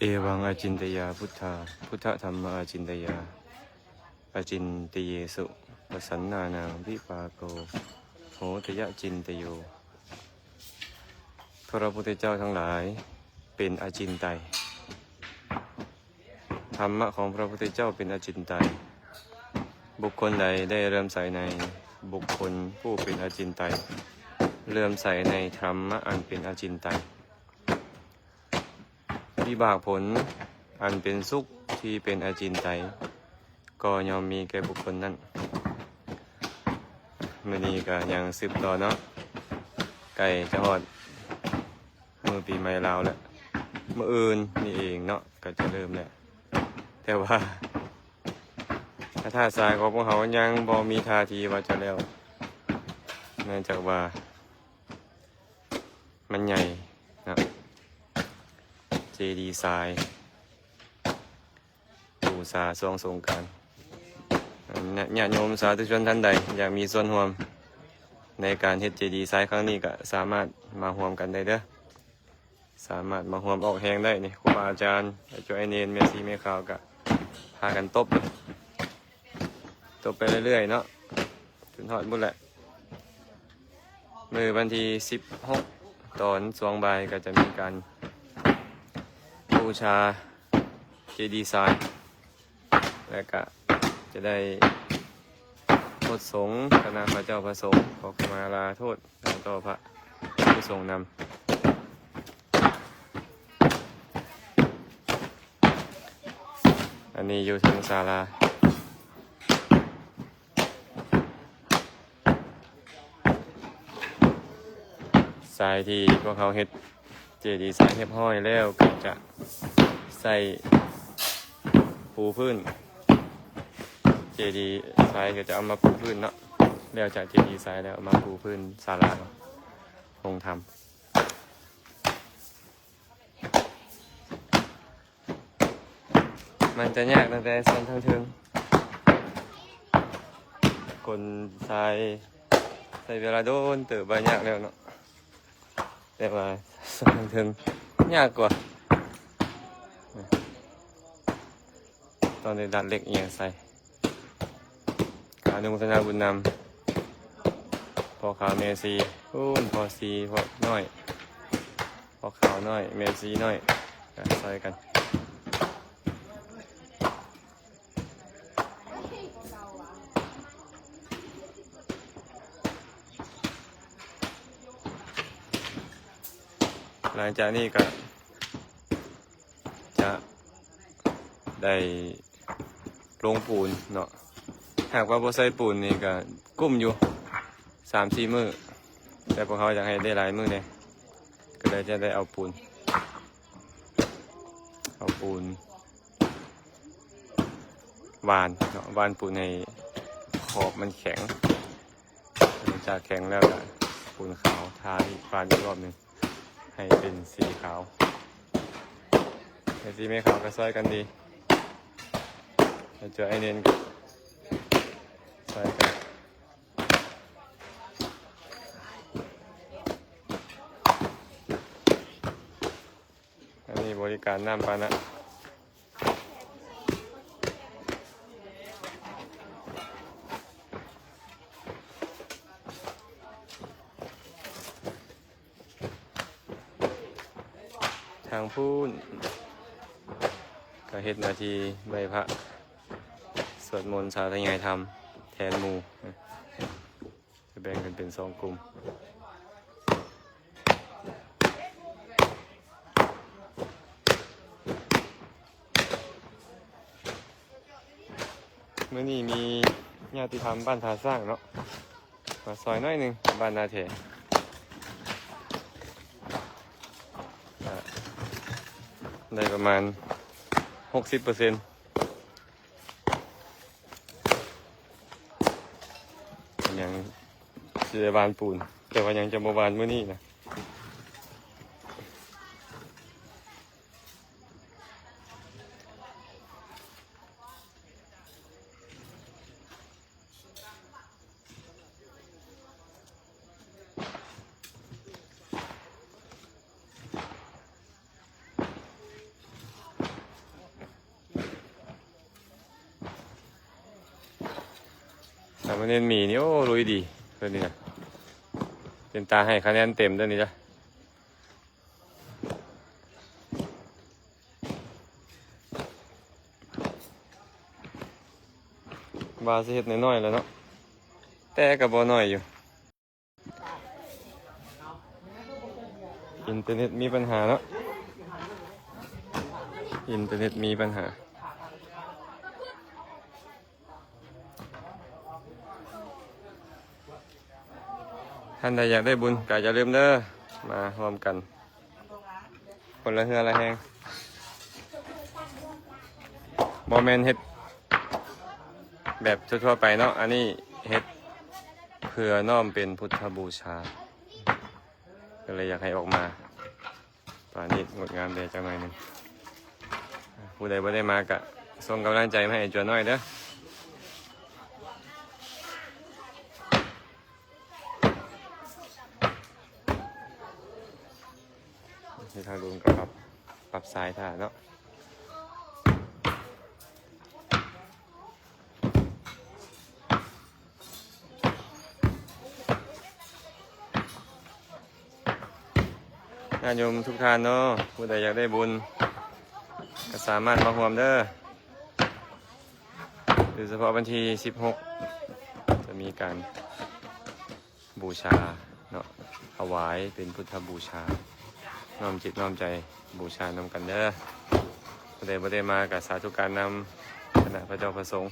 ເອວັງ ອາຈິນຕະຍາ ພຸດທາ ພຸດທະທຳມະ ອາຈິນຕະຍາ ອາຈິນຕະເຍສຸ ປະສັນນານັງ ວິປາໂກ ໂຫຕະຍະຈິນຕະໂຍ. ພະພຸດທະເຈົ້າທັງຫຼາຍເປັນອາຈິນໄຕ. ທຳມະຂອງພະພຸດທະເຈົ້າເປັນອາຈິນໄຕ. ບຸກຄົນໃດໄດ້ເຫຼື້ອມໃສໃນບຸກຄົນຜູ້ເປັນອາຈິນໄຕ, ເຫຼື້ອມໃສໃນທຳມະອັນເປັນອາຈິນໄຕ, ວິບາກຜົນອັນເປັນສຸກທີ່ເປັນອາຈິນໄຕ ກໍຍ່ອມມີແກ່ບຸກຄົນນັ້ນ. ມື້ນີ້ກໍຍັງສືບຕໍ່ເນາະ, ໃກ້ຈະຮອດມື້ປີໃໝ່ລາວແລ້ວ. ມື້ອື່ນນີ້ເອງເນາະ ກໍຈະເລີ່ມແລ້ວ. ແຕ່ວ່າ ພະທາດຊາຍຂອງພວກເຮົາຍັງບໍ່ມີທ່າທີວ່າຈະແລ້ວ, ເນື່ອງຈາກວ່າມັນໃຫຍ່ເນາະ, ເຈດີຊາຍ ບູຊາຊ່ວງສົງການ. ຍາດໂຍມສາທຸຊົນທ່ານໃດຢາກມີສ່ວນຮ່ວມໃນການເຮັດເຈດີຊາຍຄັ້ງນີ້ ກໍສາມາດມາຮ່ວມກັນໄດ້ເດີ້. ສາມາດມາຮ່ວມອອກແຮງໄດ້ນີ້, ຄູບາອາຈານ, ໄອ້ໂຈ ໄອ້ເນນ, ແມ່ຊີແມ່ຂາວ ກໍພາກັນຕົບເລີຍ, ຕົບໄປເລື້ອຍໆເນາະ ຈົນຮອດພຸ້ນແຫຼະ. ມື້ວັນທີສິບຫົກ ຕອນຊ່ວງບ່າຍ ກໍຈະມີການບູຊາເຈດີຊາຍ ແລະກະຈະໄດ້ໂພດສົງ ຄະນະພະເຈົ້າພະສົງ ຂໍຂະມາລາໂທດ ແລ້ວຕໍ່ພະພິສຸສົງນຳ. ອັນນີ້ຢູ່ເທິງສາລາ. ຊາຍທີ່ພວກເຮົາເຮັດເຈດີຊາຍຮຽບຮ້ອຍແລ້ວ ກໍຈະໃສ່ປູພື້ນ. ເຈດີຊາຍກໍຈະເອົາມາປູພື້ນເນາະ, ແລ້ວຈາກເຈດີຊາຍແລ້ວເອົາມາປູພື້ນສາລາໂຮງທຳ. ມັນຈະຍາກຕັ້ງແຕ່ສ່ວນທາງເທິງ, ຂົນຊາຍໃຊ້ເວລາດົນເຕີບວ່າຍາກແລ້ວເນາະ, ແຕ່ວ່າສ່ວນທາງເທິງຍາກກວ່າ. ຕ້ອງໄດ້ດັດເຫຼັກອີ່ຫຍັງໃສ່. ກາອະນຸໂມທະນາບຸນນຳ ພໍ່ຂາວແມ່ຊີ, ພຸ້ນ ພໍ່ຊີ ພໍ່ນ້ອຍ, ພໍ່ຂາວນ້ອຍ ແມ່ຊີນ້ອຍ ກະຊ່ອຍກັນ. ຫຼັງຈາກນີ້ກະຈະໄດ້ລົງປູນເນາະ. ຫາກວ່າບໍ່ໃສ່ປູນນີ້ກະກຸ້ມຢູ່ສາມສີ່ມື້, ແຕ່ພວກເຮົາຢາກໃຫ້ໄດ້ຫຼາຍມື້ແດ່ ກໍເລີຍຈະໄດ້ເອົາປູນ ເອົາປູນຫວ່ານເນາະ, ຫວ່ານປູນໃຫ້ຂອບມັນແຂງ. ຫຼັງຈາກແຂງແລ້ວກໍປູນຂາວທາອີກ ຫວ່ານອີກລອບໜຶ່ງໃຫ້ເປັນສີຂາວ. ແມ່ຊີແມ່ຂາວກໍຊ່ອຍກັນດີ, ແລ້ວເຈົ້າໄອ້ເນນກໍຊ່ອຍກັນ. ອັນນີ້ບໍລິການນ້ຳປານະ. ທາງພຸ້ນກໍເຮັດໜ້າທີ່ໄຫວ້ພະ ສວດມົນ ສາທະຍາຍທຳແທນໝູ່. ຈະແບ່ງກັນເປັນສອງກຸ່ມ. ມື້ນີ້ມີຍາດຕິທຳບ້ານທ່າຊ້າງເນາະ ມາຊ່ອຍໜ້ອຍໜຶ່ງ, ບ້ານນາແຖ ໄດ້ປະມານຫົກສິບເປີເຊັນ. ຍັງຊິໄດ້ຫວ່ານປູນ, ແຕ່ວ່າຍັງຈະບໍ່ຫວ່ານມື້ນີ້ນະ. ເ ສາມະເນນໝີນີ້ ໂອ້ ລຸຍດີເທື່ອນີ້ນະ ເປັນຕາໃຫ້ຄະແນນເຕັມເດີ້ນີ້ລະ. ວ່າຊິເຮັດນ້ອຍໆແລ້ວເນາະ ແຕ່ກໍບໍ່ນ້ອຍຢູ່. ອິນເຕີເນັດມີບັນຫາເນາະ ອິນເຕີເນັດມີບັນຫາ. ທ່ານໃດຢາກໄດ້ບຸນກໍຢ່າລືມເດີ້ ມາຮ່ວມກັນ ຄົນລະເຮືອລະແຮງ ບໍ່ແມ່ນເຮັດແບບທົ່ວໆໄປເນາະ ອັນນີ້ເຮັດເພື່ອນ້ອມເປັນພຸດທະບູຊາ ກໍເລີຍຢາກໃຫ້ອອກມາປານີດງົດງາມແດ່ຈັກໜ້ອຍໜຶ່ງ. ຜູ້ໃດບໍ່ໄດ້ມາກະສົ່ງກຳລັງໃຈມາໃຫ້ຈົວນ້ອຍເດີ້. ທີ່ທາງລຸງກໍປັບ ປັບສາຍຖ້າເນາະ. ຍາດໂຍມທຸກທ່ານເນາະ ຜູ້ໃດຢາກໄດ້ບຸນກໍສາມາດມາຮ່ວມເດີ້. ໂດຍສະເພາະວັນທີສິບຫົກ ຈະມີການ ບູຊາເນາະ ຖວາຍເປັນພຸດທະບູຊາ ນ້ອມຈິດນ້ອມໃຈບູຊານຳກັນເດີ້. ຜູ້ໃດບໍ່ໄດ້ມາກໍສາທຸການນຳຄະນະພະເຈົ້າພະສົງ